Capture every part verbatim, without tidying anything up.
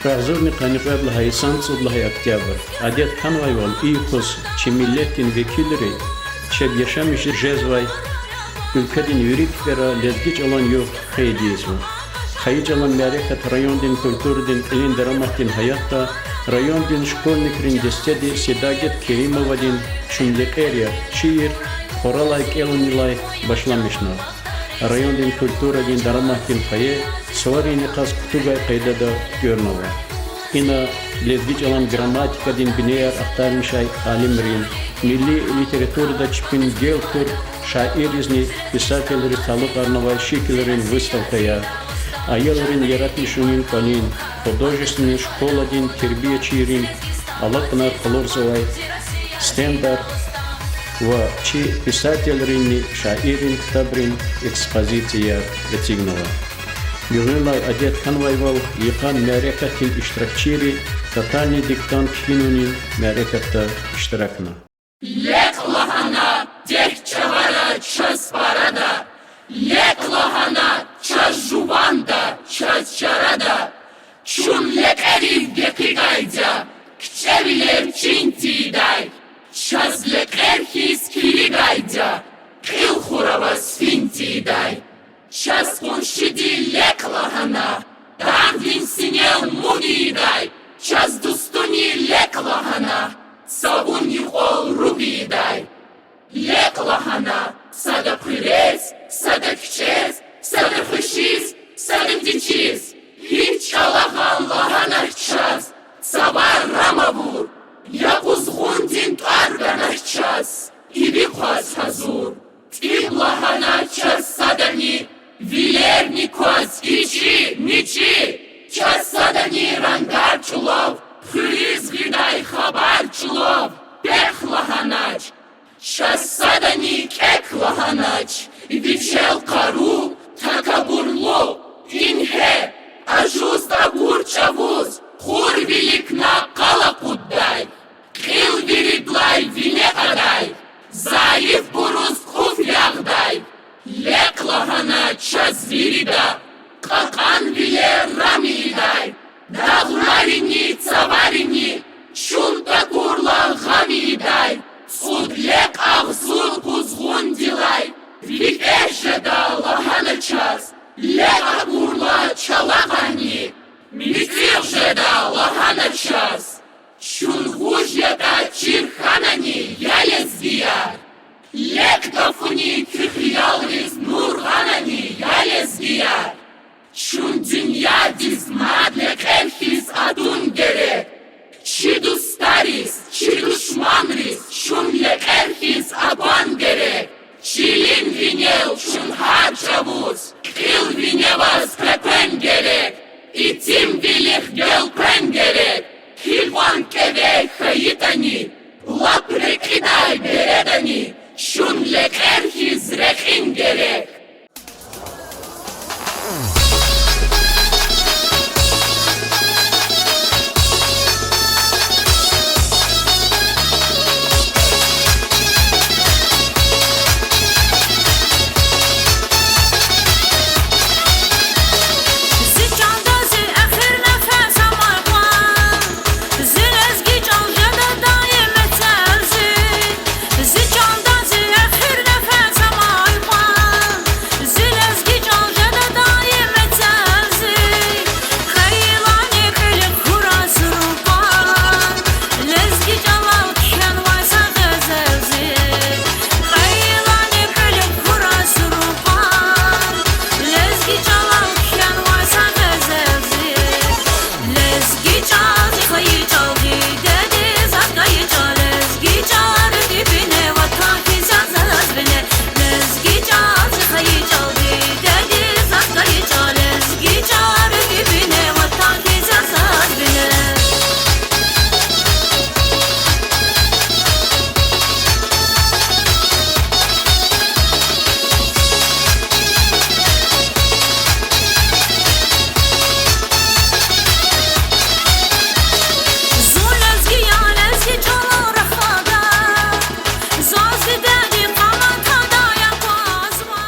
Агъзурни къанни кьвед лагьай йисан цӀуд лагьай октябрь. Адет хьанвайвал, и юкъуз чи миллетдин векилри чеб яшамиш жезвай уьлкведин вири пипӀера лезги чӀалан югъ хвейиди ийизва. Хайи чӀалан мярекат райондин культурадин кьилин дараматдин гьаятда райондин школьникрин дестеди Седагет Керимовадин Чун лекьер я шиир хуралай кӀелунилай башламишна. Райондин культурадин дараматдин фойе суварин йикъаз кутугай къайдада тӀуьрнава. Ина лезги чӀалан грамматикадин бинеяр ахтармишай алимрин, милли литературада чпин гел тур шаирризни писателриз талукьарнавай шикилрин выставкаяр, аялрин яратмишунин кӀвалин, художественный школадин тербиячийрин алакьунар къалурзавай стендар ва чи писателринни шаиррин ктабрин экспозицияр эцигнава. Гуьгъуьнлай адет хьанвайвал, йикъан мярекатдин иштиракчийри тотальный диктант кхьинунин мярекатда иштиракна. Лекь лагьана дегь чӀавара чаз парада, лекь лагьана чаз жуванда, чаз чарада, чун лекьерив гекъигайди я, кичӀевилер чин тийидай, чаз лекьер хьиз килигайди я, кьил хураваз фин тийидай. Чаз къуншиди лекь лагьана, дагъдин синел муг ийидай, чаз дустуни лекь лагьана, цавун юкьвал руг ийидай. Лекь лагьана сада хъуьрез, сада кичӀез, сада хвешиз, сада дичиз, гьич чӀалагъан лагьанач чаз, цавар рам авур, я къузгъундин тӀвар ганач чаз, иви хъваз гьазур. ТӀиб лагьана чаз садани, вилерни кваз ичӀи, мичӀи, чаз садани рангар чӀулав, хуьруьз гъидай хабар чӀулав, пехъ лагьанач. Чаз садани кӀек лагьанач, вичел къару, такабурлу, ингье, ажуз такур чӀавуз, кьур виликна къал акъуддай, кьил виридалай вине кьадай, зайифбуруз кӀуф ягъдай. Лекь лагьана чаз вирида, кьакьанвилер рам ийидай, дагъларини цаварини чун такурла гъам ийидай, цӀуд лекь агъзур къузгъундилай викӀегь жеда лагьана чаз, лекь акурла чалагъанни муьтӀуьгъ жеда лагьана чаз. Чун вуж ятӀа чир хьанани, я лезгияр? Лекь гафуни куь хиялриз нур гъанани, я лезгияр? Чун дуьньядиз мад лекьер хьиз атун герек. Чи дустариз, чи душманриз чун лекьер хьиз акван герек. Чилин винел чун гьар чӀавуз кьил вине аваз къекъвен герек. Итимвилихъ гелкъвен герек. Гьикьван кӀеве хьайитӀани, лап рекьидай бередани чун лекьер хьиз рекьин герек. Зи чанда зи эхир нефес амай кьван, зи лезги чӀал жеда даим мецерзи. Зи чанда зи эхир нефес амай кьван, зи лезги чӀал жеда даим мецерзи. Хейлани кьуьлуь хьурай сурукъан, лезги чӀалал кхьенвай са гъезелзи. Хейлани кьуьлуь хьурай сурукъан, лезги чӀалал кхьенвай са гъезелзи. Лезги чӀал зи хайи чӀал, дидеди заз гайи чӀал, лезги чӀал, руьгь бине, ватан хьиз я заз бине. Лезги чӀал зи хайи чӀал, дидеди заз гайи чӀал, лезги чӀал, руьгь бине, ватан хьиз я заз бине. Зун лезги я, лезги чӀалал рахада, заз дидеди къаматадай аквазва.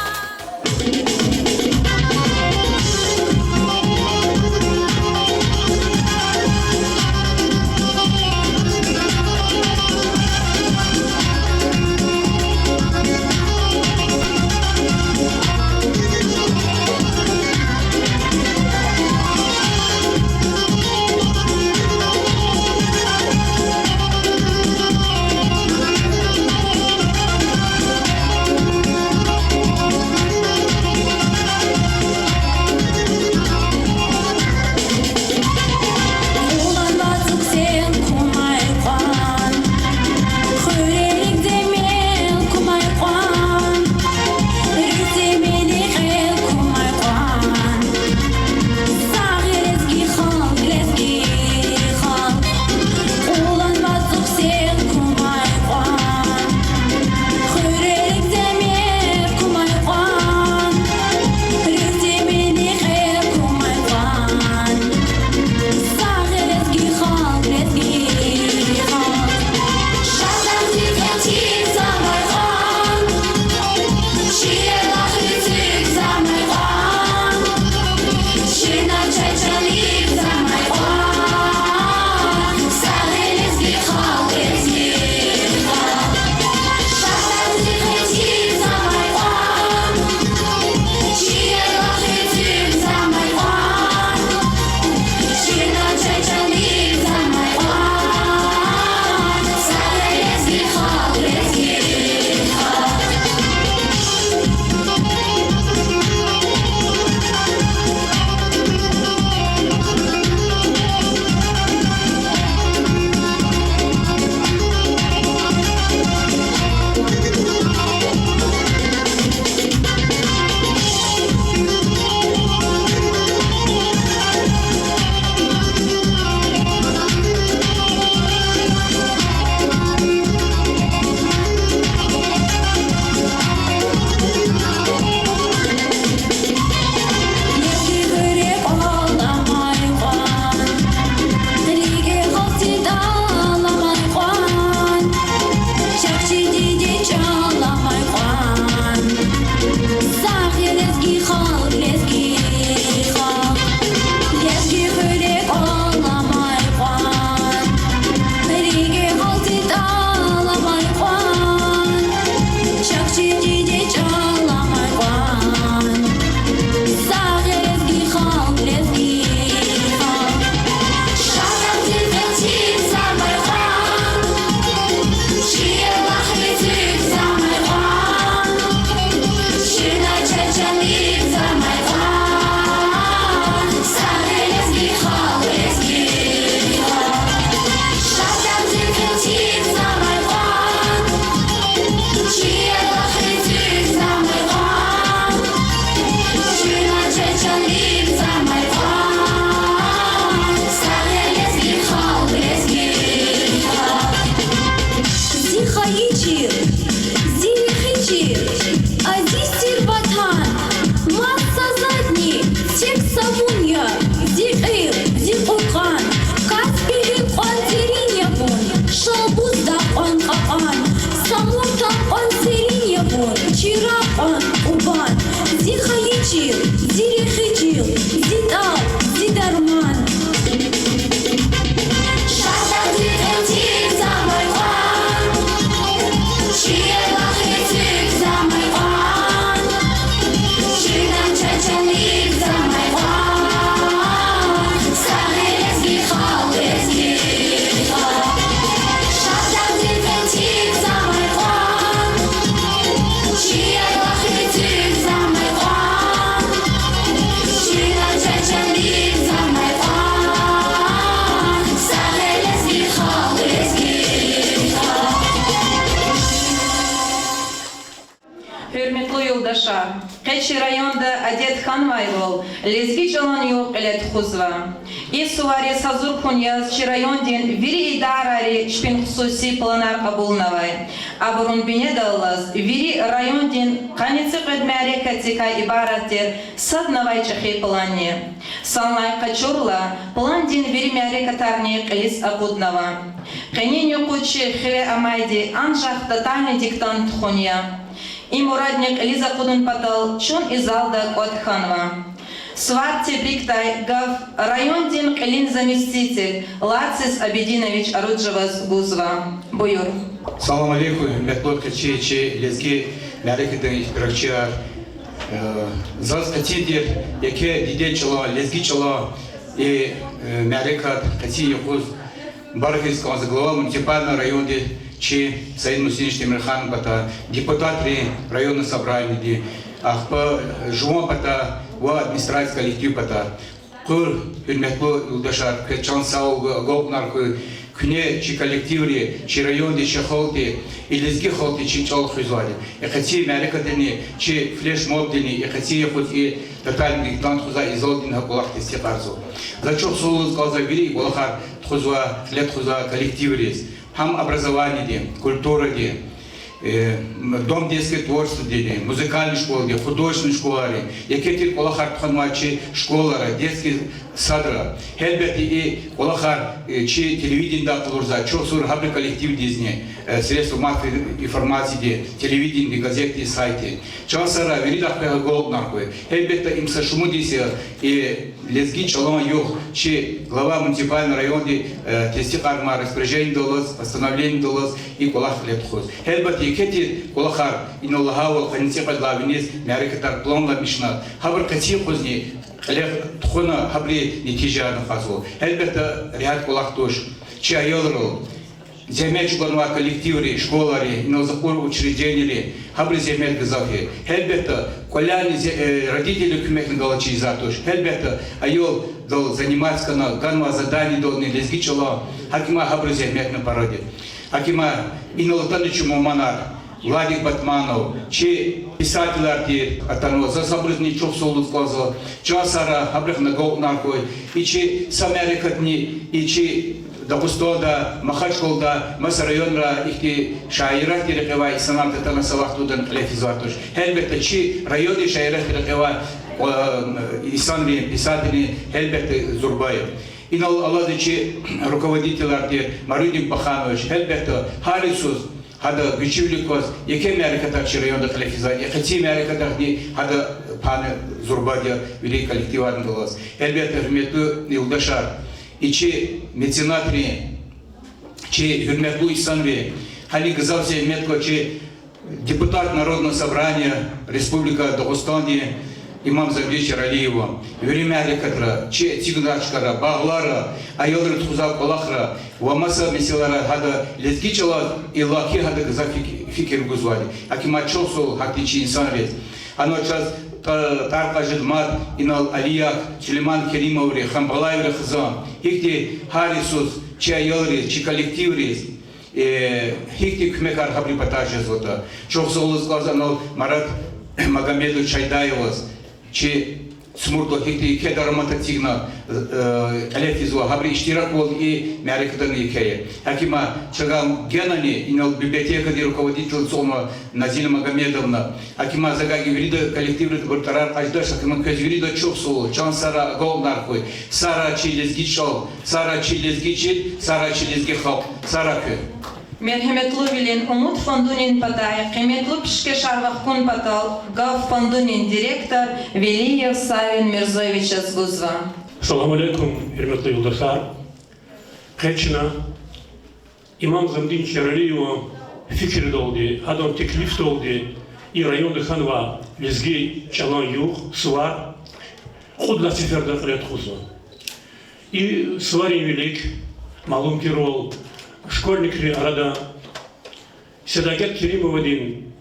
Къе чи районда адет хьанвайвал, лезги чӀалан югъ кьиле тухузва. И сувариз гьазур хьун яз чи райондин вири идарайри чпин хсуси планар кьабулнавай. Абурун бинедаллаз вири райондин къанни цӀикьвед мярекатдикай ибарат тир садни вад чӀехи планни. Санлай къачурла, пландин вири мярекатарни кьилиз акъуднава. Къенин юкъуз чи хиве амайди анжах тотальный диктант тухун я. И мурадни кьилиз акъудун патал чун и залда кӀватӀ хьанва. Сувар тебрикдай гаф райондин кьилин заместитель Лациз Абидинович Аруджаваз гузва. Буюр. Салам алейкум, гьуьрметлу къенин чи лезги мярекатдин иштиракчияр. Э, заз къенин тир еке диде чӀала, лезги чӀала, и, э, мярекат къенин юкъуз мубаракиз кӀанзава глава муниципального районди чи Саид Мусинович Темирханован патай, депутатрин районный собраниедин, ахпа жуван патай ва администрация коллектив патай. Къуй, гьуьрметлу юлдашар, квез чан сагъвал гуй, агалкьунар хьуй, куьне чи коллективри, чи районди, чи халкьди, и лезги халкьди чи чӀал хуьзвайди. И къенин мярекатдини, чи флешмобдини, и къенин юкъуз и тотальный диктант тухузвай и залдини гьа кӀвалах тестикьарзава. За чухсагъул лугьуз кӀанзава вири и кӀвалахар тухузвай, кьиле тухузвай коллективриз, гьам образованиедин, культурадин, э, м, дом детского творчестводини, музыкальный школадин, художественный школайрин, еке тир кӀвалахар тухванвай чи школайра, детский садра. Гьелбетда, и кӀвалахар, э, чи телевиденидай къалурзава, чухсагъул гьабурун коллективдизни, э, средства массовой информацииди, телевидениди, газетди, сайтди. Чан сагърай, виридахъ квез агалкьунар хьуй. Гьелбетда, им са шумуд йис я, и лезги чӀалан югъ чи глава муниципального районди, э, тестикьарнавай распоряжениедаллаз, постановлениедаллаз и кӀвалах кьиле тухуз. Гьелбетда, еке тир кӀвалахар, инал лагьайвал, къанни цӀикьвед лагьай виниз мярекатар планламишна, гьабур къенин юкъузни кьиле тухуна, гьабурун нетижаярни кьазва. Гьелбетда, регьят кӀвалах туш. Чи аялрал, зегьмет чӀугунвай коллективри, школайри, инал за кьур учреждениейри, гьабурун зегьмет гзаф я. Гьелбетда, кӀвале зи-, э, родительрин куьмекни галачиз затӀ туш. Гьелбетда, аялдал заниматься хьана, ганвай заданиедални лезги чӀала, гьакӀ им гьабурун зегьметни паради. ГьакӀ им инал атана чи мугьманар, Владик Батманов, чи писателар тир атанва, заз гьабурузни чухсагъул лугьуз кӀанзава, чан сагърай, гьабурухъни агалкьунар хьуй, и чи са мярекатни, и чи Дагъустанда, Махачкъалада, маса районра ихьтин шаиррин рекье авай инсанар атана са вахтунда кьиле физвай туш. Гьелбетда, чи райондин шаиррин рекье авай, э, инсанрин, писателрин, гьелбетда, зурба я. Инал алатай чи руководительар тир Марудин Баханович, гьелбетда, гьар йисуз гьада гуьзчивилик кваз еке мярекатар чи районда кьиле физвай, и къенин мярекатарни гьада пана зурбади я вири коллективарни галаз. Гьелбетда, гьуьрметлу юлдашар, и чи меценатрин, чи гьуьрметлу инсанрин, гьаник гзаф зегьмет ква чи депутат Народного собрания Республика Дагъустандин Имам Замдин Чаралиева, вири мярекатра, чи эцигунар чкайра, багълара, аялриз тухузвай кӀвалахра ва маса месэлайра гьада лезги чӀалаз иллаки гьада гзаф фик-, фикир гузвайди. ГьакӀ им чухсагъул гьахьтин чи инсанриз. Гьана чаз тӀа-, тӀвар кьаз жеда мад инал Алияк, Сулейман Керимоври, Хамбалаеври хизан, гьихьтин гьар йисуз чи аялриз, чи коллективриз, э, гьихьтин куьмекар гьабурун патай жезватӀа. Чухсагъул лугьуз кӀанзава анал Марат Магомедович Чайдаеваз, чи ЦмуртӀа гьихьтин еке дарамат эцигна, э, кьиле физва, гьабурун иштираквал и мярекатни еке я. ГьакӀ им чаган генани инал библиотекадин руководитель ацукьнава Назиля Магомедовна. ГьакӀ им за гьакӀ вирида коллективризни тӀварар кьаз жедач, гьакӀ им квез вирида чухсагъул, чан сагърай, агалкьунар хьуй. Сагърай чи лезги чӀал, сагърай чи лезги чил, сагърай чи лезги халкь, сагърай куьн. Мергьеметлувилин Умуд фондунин патай къиметлу пишкешар вахкун патал гаф фондунин директор Велиев Савин Мирзоевичаз гузва. Салам алейкум, гьуьрметлу юлдашар. Къе чна Имам Замдин Чаралиеван фикирдалди, адан теклифдалди и районда хьанвай лезги чӀалан югъ, сувар кьуд лагьай сеферда кьиле тухузва. И суварин вилик, малум тирвал, школьникрин арада Седакъет Керимовадин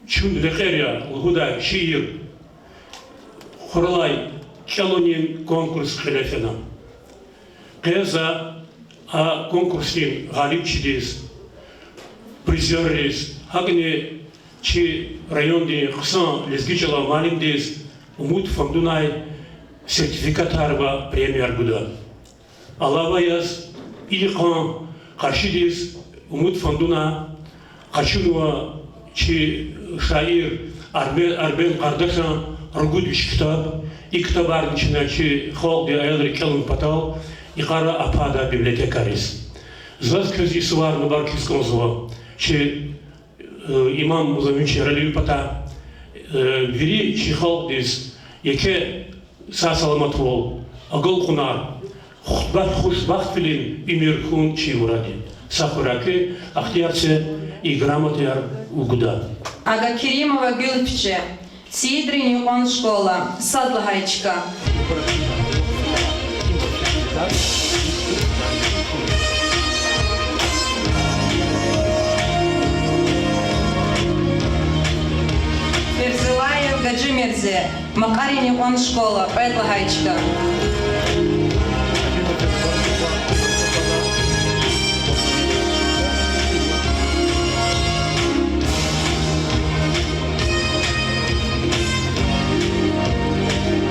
Чун рекьер я лугьудай шиир хуралай чӀалунин конкурс кьиле фена. Къе за а конкурсдин гъалибчидиз, призёрриз, гьакӀни Чи райондин хъсан лезги чӀалан муаллимдиз Умуд фондунай сертификатар ва премияр гуда. Алава яз, и йикъан къаршидиз Умуд фондуна къачунва чи шаир Арбе-, Арбен Къардашан ругуд виш ктаб. И ктабарни чна чи халкьдин аялри кӀелун патал йикъара апада библиотекайриз. Заз квез и сувар мубаракиз кӀанзава чи имам Музамичи Яралиев патай, вири чи халкьдиз еке сагъ-саламатвал, агалкьунар, хушбахт-, хушбахтвилин уьмуьр хьун чи мурад я. Са хуьряй кьве ихтияр це, и грамотаяр вугуда. Агакеримова Гуьлпиче, Сийидрин юкьван школа, сад лагьай чка. Ферзилаев Гажимирзе, Макьарин юкьван школа, кьвед лагьай чка.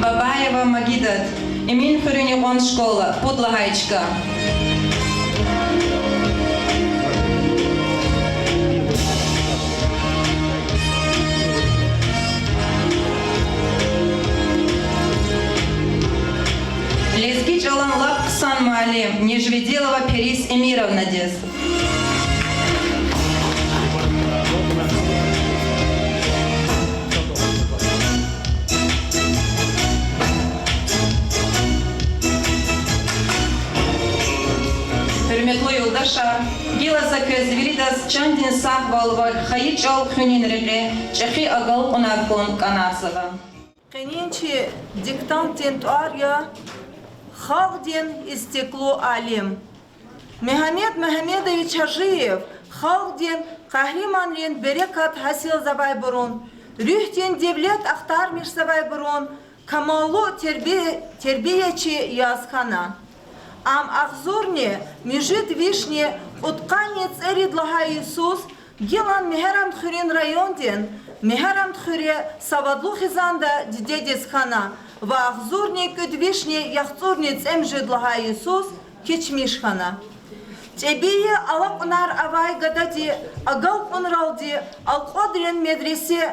Бабаева Магидат, Эминхуьруьн юкьван школа, пуд лагьай чка. Лезги чӀалан лап хъсан муаллим Нежведилова Перис Эмировнадиз. Гьуьрметлу юлдашар, гила за квез виридаз чандин сагъвал ва хайи чӀал хуьнин рекье чӀехи агалкьунар хьун кӀанзава. Къенин чи диктантдин тӀвар я: Халкьдин истеклу алим. Мегьамед Мегьамедович Гьажиев халкьдин къагьриманрин берекат гьасилзавайбурун, руьгьдин девлет ахтармишзавайбурун камаллу терби-, тербиячи яз хьана. Ам агъзурни муьжуьд вишни кьудкъанни цӀерид лагьай йисуз гилан Мегьарамдхуьруьн райондин Мегьарамдхуьре Савадлу хизанда дидедиз хьана ва агъзурни кӀуьд вишни яхцӀурни цӀемуьжуьд лагьай йисуз кечмиш хьана. ЧӀебийи алакьунар авай гадади агалкьунралди Алкьвадрин медресе,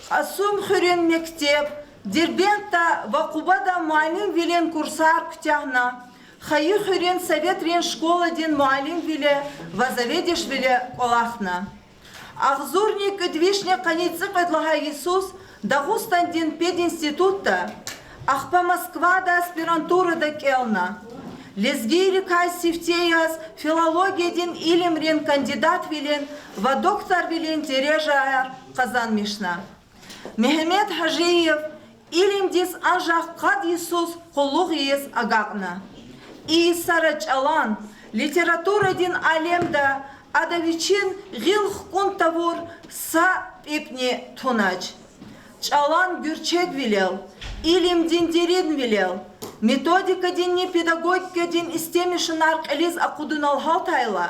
Кьасумхуьруьн мектеб, Дербентда ва Къубада муаллимвилин курсар куьтягьна, Хайи хуьруьн советрин школадин муаллимвиле ва заведующийвиле кӀвалахна. Агъзурни кӀуьд вишни къанни цӀикьвед лагьай йисуз Дагъустандин пединститутда, ахпа Москвада аспирантурада кӀелна. Лезгийрикай сифте яз филологиядин илимрин кандидатвилин ва докторвилин дережаяр къазанмишна. Мегьамед Гьажиев илимдиз анжах къад йисуз къуллугъ ийиз агакьна. И йисара чӀалан, литературадин алемда ада вичин гъил хкун тавур са пипӀни тунач. ЧӀалан гуьрчегвилел, илимдин деринвилел, методикадинни педагогикадин истемишунар кьилиз акъудунал гьалтайла,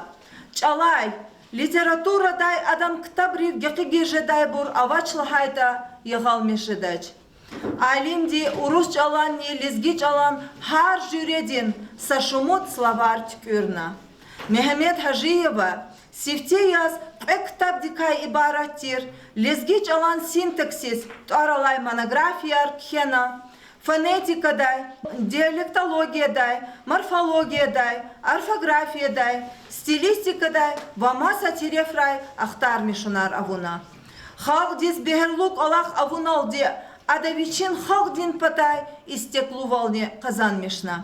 чӀалай, литературадай адан ктабрив гекъигиз жедайбур авач лагьайтӀа, ягъалмиш жедач. Алимди урус чӀаланни лезги чӀалан гьар жуьредин са шумуд словарь туькӀуьрна. Мегьамед Гьажиева сифте яз кьве ктабдикай ибарат тир Лезги чӀалан синтаксис тӀвар алай монографияр кхьена, фонетикадай, диалектологиядай, морфологиядай, орфографиядай, стилистикадай ва маса терефрай ахтармишунар авуна. Халкьдиз бегьерлу кӀвалах авуналди ада вичин халкьдин патай истеклувални къазанмишна.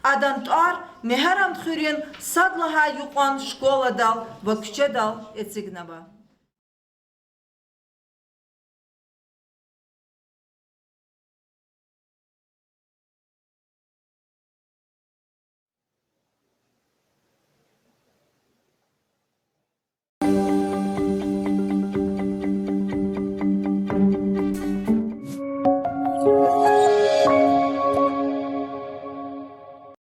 Адан тӀвар Мегьарамдхуьруьн сад лагьай юкьван школадал ва куьчедал эцигнава.